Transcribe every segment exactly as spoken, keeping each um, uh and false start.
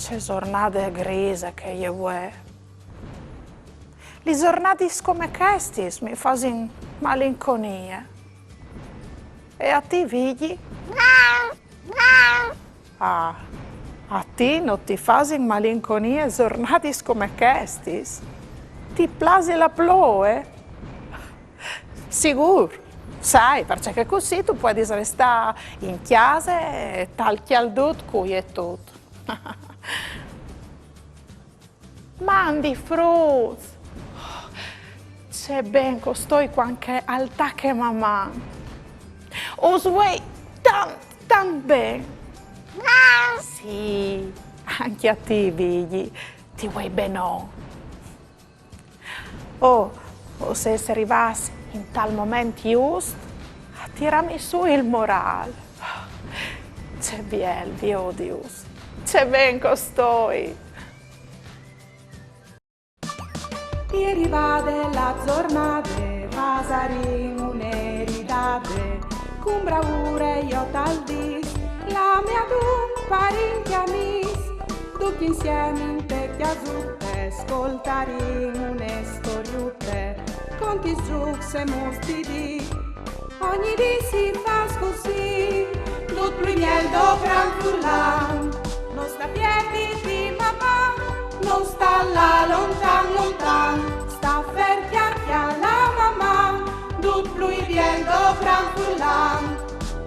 Ce zornade grise che e je vuê. Lis zornadis come chestis mi fasin malinconie. E a ti, Vigji? Ah, a ti no ti fasin malinconie zornadis come chestis? Ti plasi la ploie? Sigûr, sai, parcè che cussì tu puedis restâ in cjase e tal cjaldut cuietut. Mandi fruts! Ce ben che o stoi cuant che al tache Maman! Us vuei tant, tant ben! Sì, ancje a ti, Vigji, ti vuei benon. Oh, o sês rivâts intal moment just a tirâmi sù il morâl. Ce biel, viodius, ce ben che o stoi! E rivade la zornade, fasarìn une ridade, cun braure jo tal dîs, la mê adun parìn amîs, ducj insiemi inte cjasute, scoltarìn une storiute, contis, zûcs e mûts di dì. Ogni dì si fâs cussì, dut plui biel dopran furlan. No sta pierditi Maman, no sta lâ lontan lontan, sta fer cjale cjale a Maman, dut plui biel dopran furlan.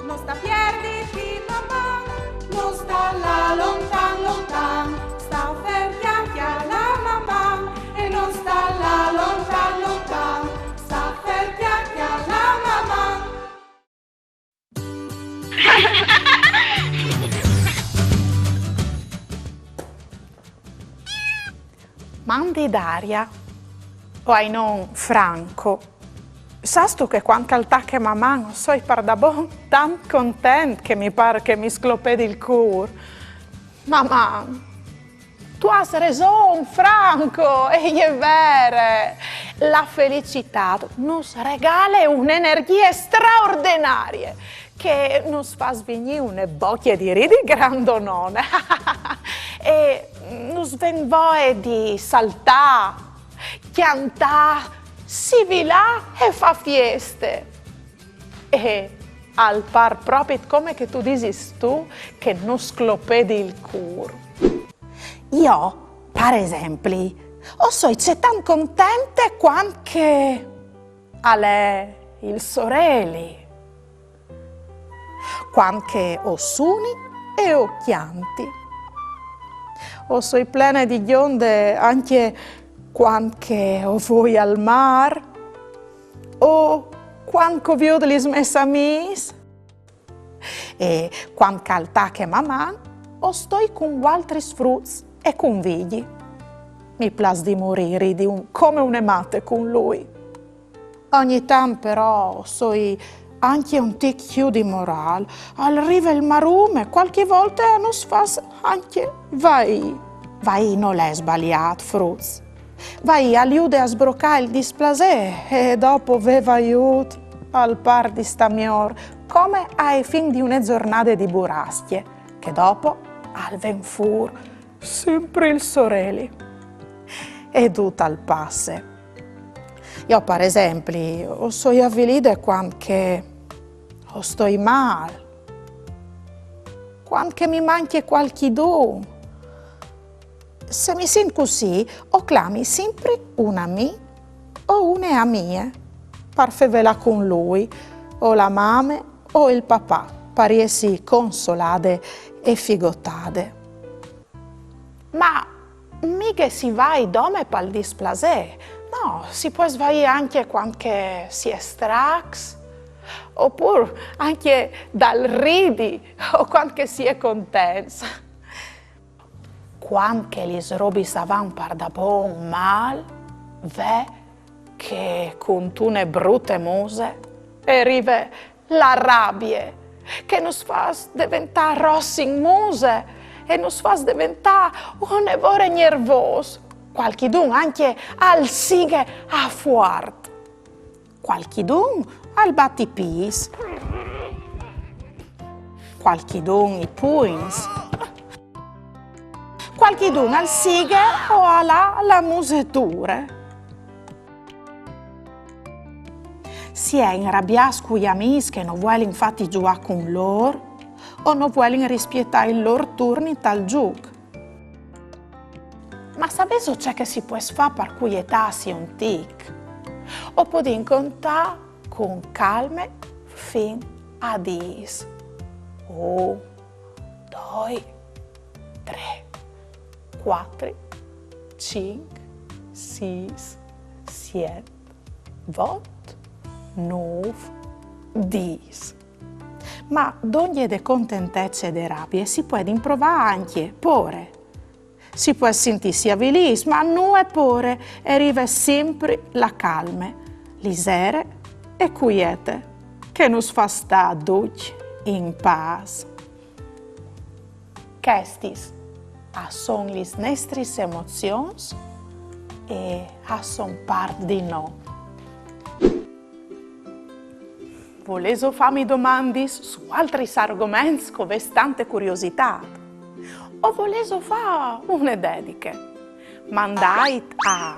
No sta pierditi Maman, no sta lâ lontan lontan, sta fer cjale cjale a Maman, e no sta lâ lontan lontan, sta fer cjale cjale a Maman. Mandi Daria, o ai non Franco. Sâstu che cuant che al tache Maman o soi pardabon tant content che mi pâr che mi sclopedi il cûr? Maman! Tu âs reson, Franco, e je vere. La felicitât nus regale une energjie straordenarie che nus fâs vignî une bocje di ridi grandonone e nus ven voie di saltâ, cjantâ, sibilâ e fâ fieste. E al pâr propit come che tu disis tu che nus sclopedi il cûr. Jo, par esempli, o soi cetant contente cuant che al è il soreli, cuant che o suni e o cjanti. O soi plene di gjonde ancje cuant che o voi al mâr, o cuant che o viôt lis mês amiis. E cuant che al tache Maman, o stoi cun vualtris fruts e cun Vigji. Mi plâs di murî ridi un, come une mate cun lui. Ogni tant però o soi ancje un tic jù di morâl, al rive il marum e cualchi volte a nus fâs ancje vaî. Vaî nol è sbaliât, fruts. Vaî al jude a sbrocâ il displasê e dopo vê vaiût al pâr di stâ miôr, come ae fin di une zornade di burascje, che dopo al ven fûr simpri il soreli. E dut al passe. Jo, par esempli, o soi avilide cuant che o stoi mâl, cuant che mi mancje cualchidun. Se mi sint cussì, o clami simpri un amì o une amie par fevelâ cun lui, o la mame o il papà, par jessi consolade e figotade. Ma mighe si vai dome pal displasê, no, si pues vaî ancje cuant che si è stracs, opûr ancje dal ridi o cuant che si è contents. Cuant che lis robis a van pardabon mâl, ve che cuntune brute muse e rive la rabie, che nus fâs deventâ ros in muse e nus fâs deventâ une vore gnervôs. Cualchidun ancje al sighe a fuart. Cualchidun al bat i pîts. Cualchidun i pugns. Cualchidun al sighe o al à la museture. Si è inrabiâts cui amîs che no vuelin fâti zuiâ cun lôr o no vuelin rispietâ il lôr turni tal zûc. Ma savêso ce che si pues fâ par cuietâsi un tic? O podìn contâ cun calme fin a dîs. Un, doi, trê, cuatri, cinc, sîs, siet, vot, nûf, dîs. Ma dongje de contentece e de rabie si puedin provâ ancje pôre. Si pues sintîsi avilîts, ma nuie pôre, e rive simpri la calme, lizere e cuiete, che nus fâs stâ ducj in pâs. Chestis a son lis nestris emozions e a son part di nô. Volêso fâmi domandis su altris argoments che o vês tante curiositât? O volêso fâ une dediche? Mandait a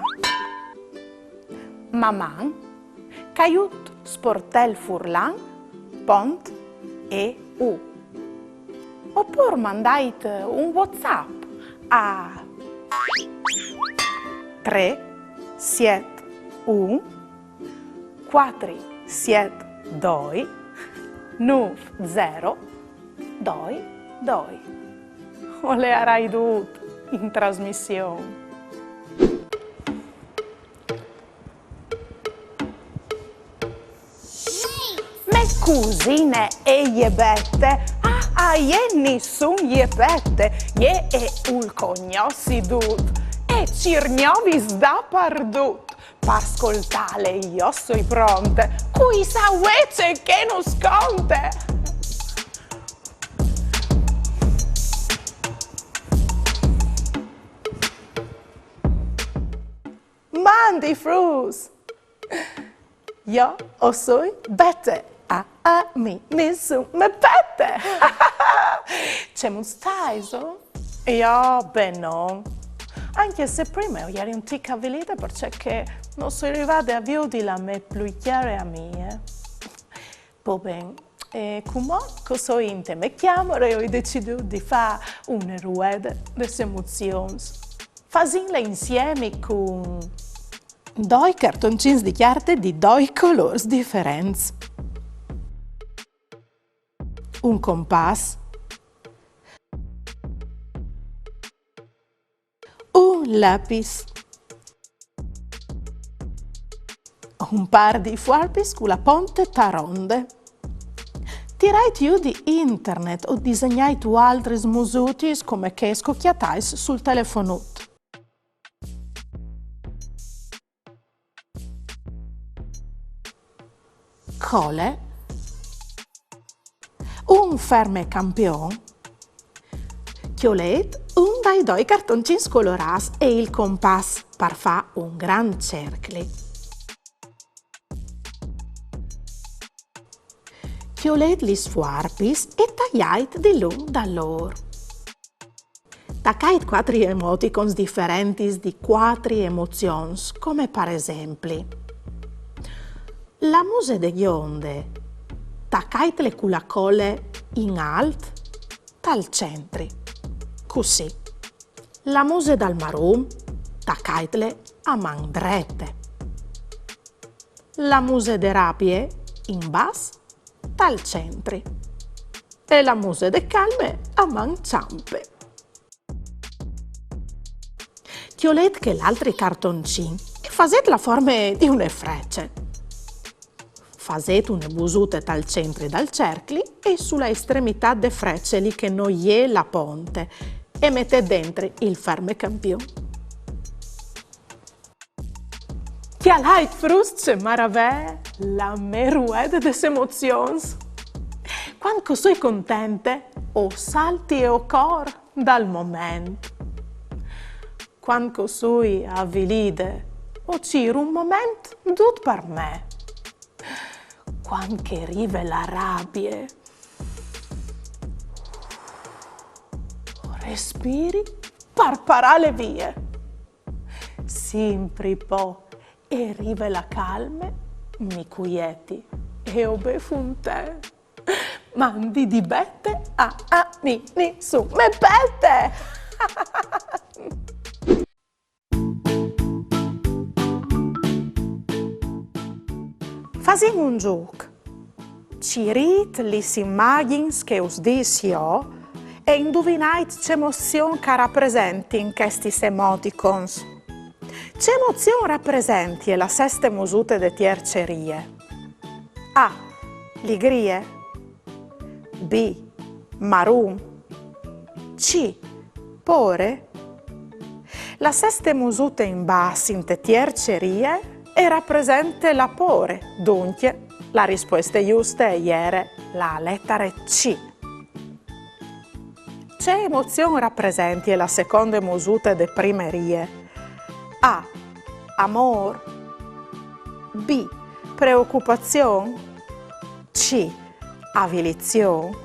maman caiut sportelfurlan pont eu. Opûr mandait un WhatsApp a trê siet un cuatri siet doi nûf zero doi doi. O leiarai dut in trasmission. Me cusine e je Bete, a, a jê nissun je pete, jê e ûl cognossi dut, e cîr gnovis dapardut. Par scoltâle jo soi pronte, cui sa vuê ce che nus conte. Mandi fruts! Jo o soi Bete, a, a mi nissun me pete! Cemût staiso? Jo benon. Ancje se prime o jeri un tic avilide parcè che no soi rivade a viodi la mê plui cjare amie. Po ben, e cumò che o soi inte mê cjamare, o ai decidût di fâ une ruede des emozions. Fasìnle insiemi cun doi cartoncins di cjarte di doi colôrs diferents. Un compàs. Un lapis. Un pâr di fuarpis cu la ponte taronde. Tirait jù di internet o disegnait vualtris musutis come chês che o cjatais sul telefonut. Cole. Un fermecampion. Cjolêt un dai doi cartoncins colorâts e il compàs par fâ un grant cercli. Cjolêt lis fuarpis e taiait dilunc dal ôr. Tacait cuatri emoticons diferentis di cuatri emozions, come par esempli: la muse de gjonde, tacaitle cu la cole in alt tal centri, cussì. La muse dal marum, tacaitle a man drete. La muse de rabie in bas tal centri. E la muse de calme a man çampe. Cjolêt chel altri cartoncin e fasêt la forme di une frece. Fasêt une busute tal centri dal cercli e su la estremitât de frece li che no je la ponte e metêt dentri il fermecampion. Cjalait fruts ce maravee, la mê ruede des emozions! Cuant che o soi contente, o salti e o cor dal moment. Cuant che o soi avilide, o cîr un moment dut par me. Cuant che e rive la rabie, o respiri par parâle vie. Simpri po e rive la calme, mi cuieti e o bêf un tè. Mandi di Bete, a, a mi nissun me pete! Fasìn un zûc. Cirît lis imagjins che us dîs jo e induvinait ce emozion che a rapresentin chestis emoticons. Ce emozion rapresentie la seste musute de tierce rie? A. Ligrie. B. Marum. C. Pôre. La seste musute in bas inte tierce rie e rapresente la pôre, duncje la rispueste juste e jere la letare C. Ce emozion rapresentie la seconde musute de prime rie? A. Amôr. B. Preocupazion. C. Avilizion.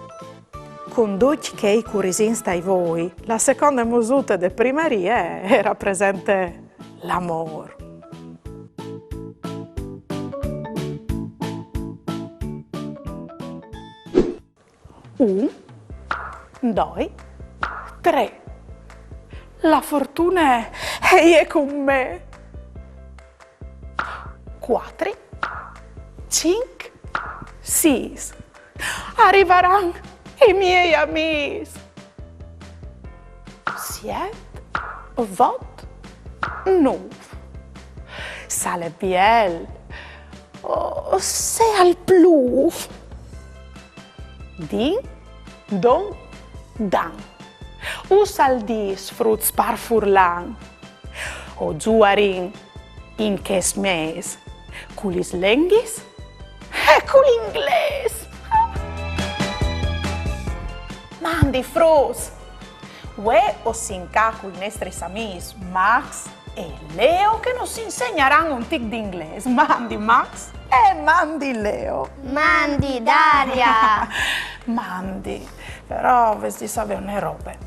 Cun ducj chei curisins tai voi, la seconde musute de prime rie e rapresente l'amôr. Un, doi, trê. La fortune e je cun me. Cuatri, cinc, sîs. A rivaran i miei amîs. Siet, vot, nûf. Se al è biel o se al plûf. Din, don, dan. Us al dîs, fruts, par furlan. O zuarìn in chest mês cu lis lenghis e cul inglês. Mandi fruts! Vuê o sin ca cui nestris amîs Max e Leo che nus insegnaran un tic di inglês. Mandi Max e mandi Leo. Mandi Daria. Mandi, però vês di savê une robe.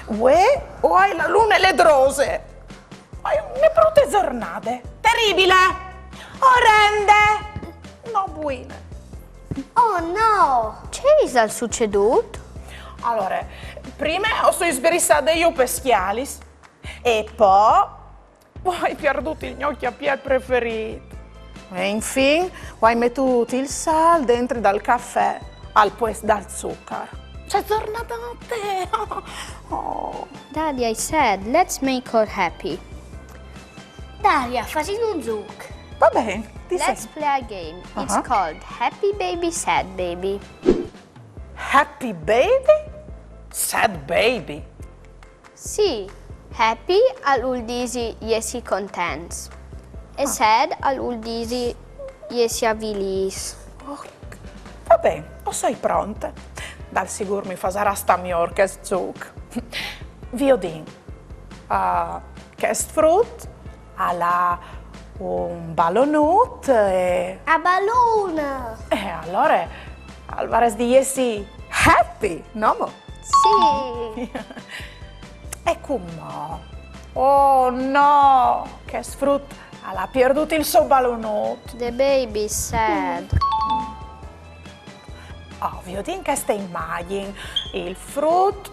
Vuê o ai la lune ledrose. O ai une brute zornade. Teribile. Orende. No buine. Oh no! Ce isal sucedût? Alore, prime o soi sbrissade jù pes scjalis e po o ai pierdût il gno cjapiet preferît. E infin o ai metût il sâl dentri dal cafè al puest dal zucar. Ce zornadate! Oh. Daria, I said, let's make her happy. Daria, fasìn un zûc. Va ben, ti sint. Let's play a game. It's called Happy Baby, Sad Baby. Happy baby? Sad baby? Sì, happy al vûl dî jessi contents. E sad al vûl dî jessi avilîts. Oh, va ben, o soi pronte. Dal sigûr mi fasarà stâ miôr chest zûc. Viodìn. Ah, chest frut al à un balonut e... A balun! E alore al varès di jessi happy, no mo? Sì! E cumò? Oh no! Chest frut al à pierdût il so balonut. The baby is sad. Oh, viodìn cheste imagjin. Il frut,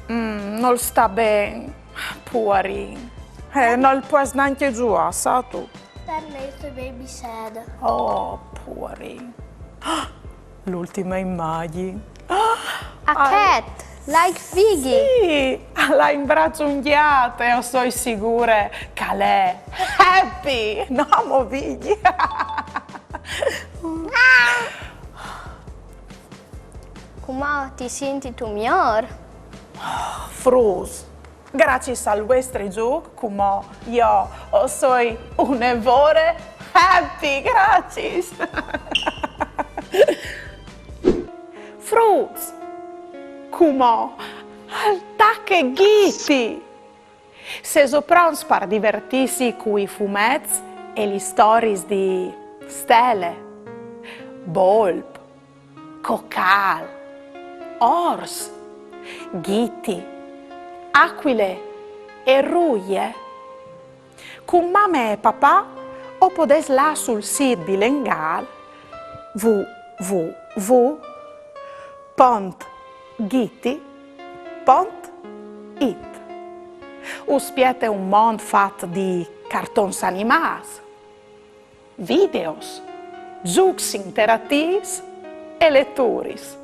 mm, nol sta ben. Puarin. Eh, nol pues nancje zuiâ, sâstu. Per me the baby is sad. Oh, puarin. L'ultime imagjin. A cat, like Vigji. Sì, al à in braç un gjat e o soi sigure che al è happy, no mo Vigji? Cumò ti sintistu miôr? Fruts, graciis al vuestri zûc, cumò jo o soi une vore happy, graciis! Fruts, cumò al tache Ghiti! Sêso pronts par divertîsi cui fumets e lis storiis di Stele, Bolp, Cocâl, Ors, Ghiti, Acuile e Ruie. Cun mame e papà o podês lâ sul sît bilengâl www pont ghiti pont it. Us spiete un mont fat di cartons animâts, videos, zûcs interatîfs e leturis.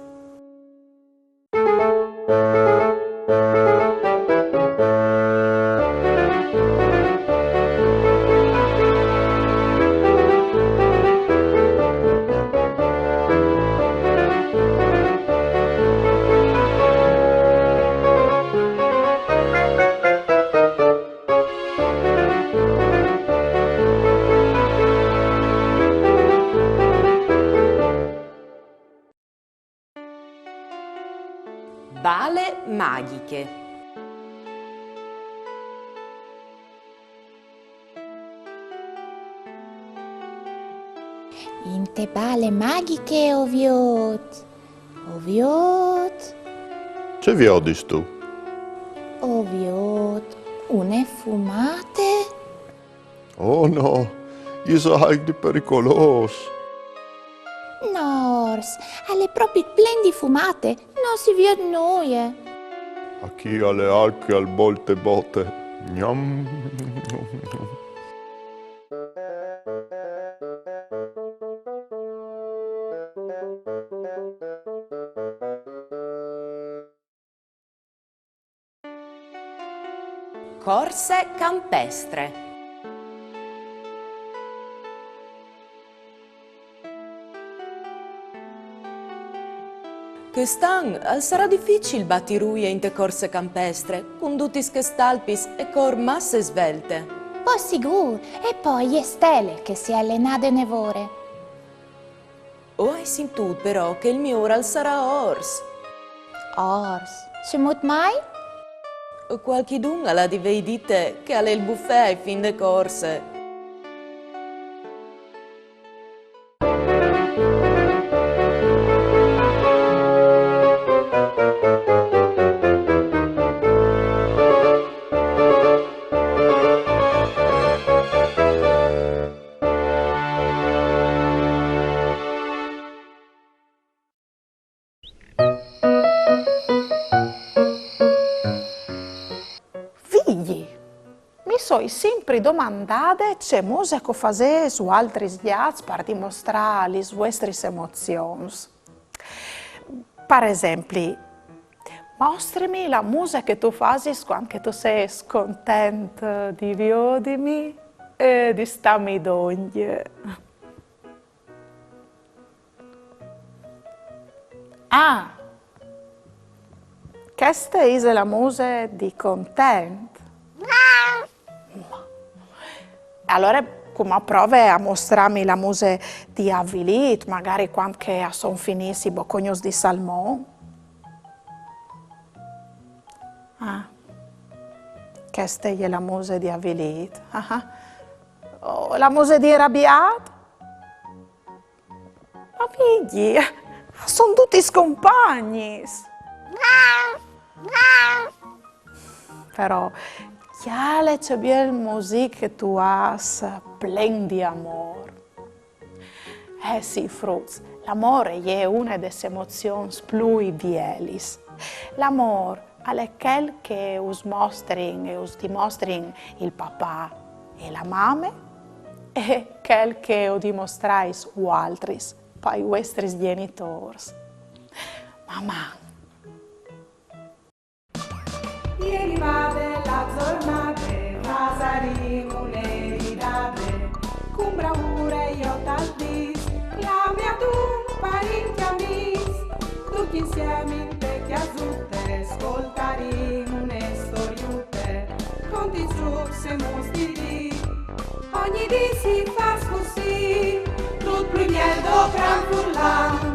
Bale magjiche. Inte bale magjiche o viôt, o viôt. Ce viodistu? O viôt une fumate. Oh no, isal alc di pericolôs. No, Ors, al è propit plen di fumate, no si viôt nuie. Achì al è alc che al bolte bote. Gnam. Corse campestre. Chest an al sarà dificil bati Ruie inte corse campestre, cun dutis chês talpis e cor masse svelte. Po sigûr, e po e je Stele che si è alenade une vore. O ai sintût però che il miôr al sarà Ors. Ors? Cemût mai? Cualchidun al à di vêi dite che al è il bufet ae fin de corse. Vigji, mi soi simpri domandade ce muse che o fasês vualtris gjats par dimostrâ lis vuestris emozions. Par esempli, mostrimi la muse che tu fasis cuant che tu sês content di viodimi e di stâmi dongje. Ah, cheste ise la muse di content. Alore, cumò prove a mostrâmi la muse di avilît, magari cuant che a son finîts i bocognuts di salmon. Ah, cheste e je la muse di avilît. Ah, ah. Oh, la muse di rabiât? Ma Vigji, a son dutis compagnis. Però, cjale ce biel music che tu âs, plen di amôr. Eh sì, fruts, l'amôr e je une des emozions plui bielis. L'amôr al è chel che us mostrin e us dimostrin il papà e la mame, e chel che o dimostrais vualtris pai vuestris gjenitôrs. Maman! E rivade la zornade, fasarìn une ridade, cun braure jo tal dîs, clame adun parint e amîs, ducj insiemi inte cjasute, scoltarìn une storiute, conti zûcs e mûts di dì, ogni dì si fâs cussì, dut plui biel do cran furlan.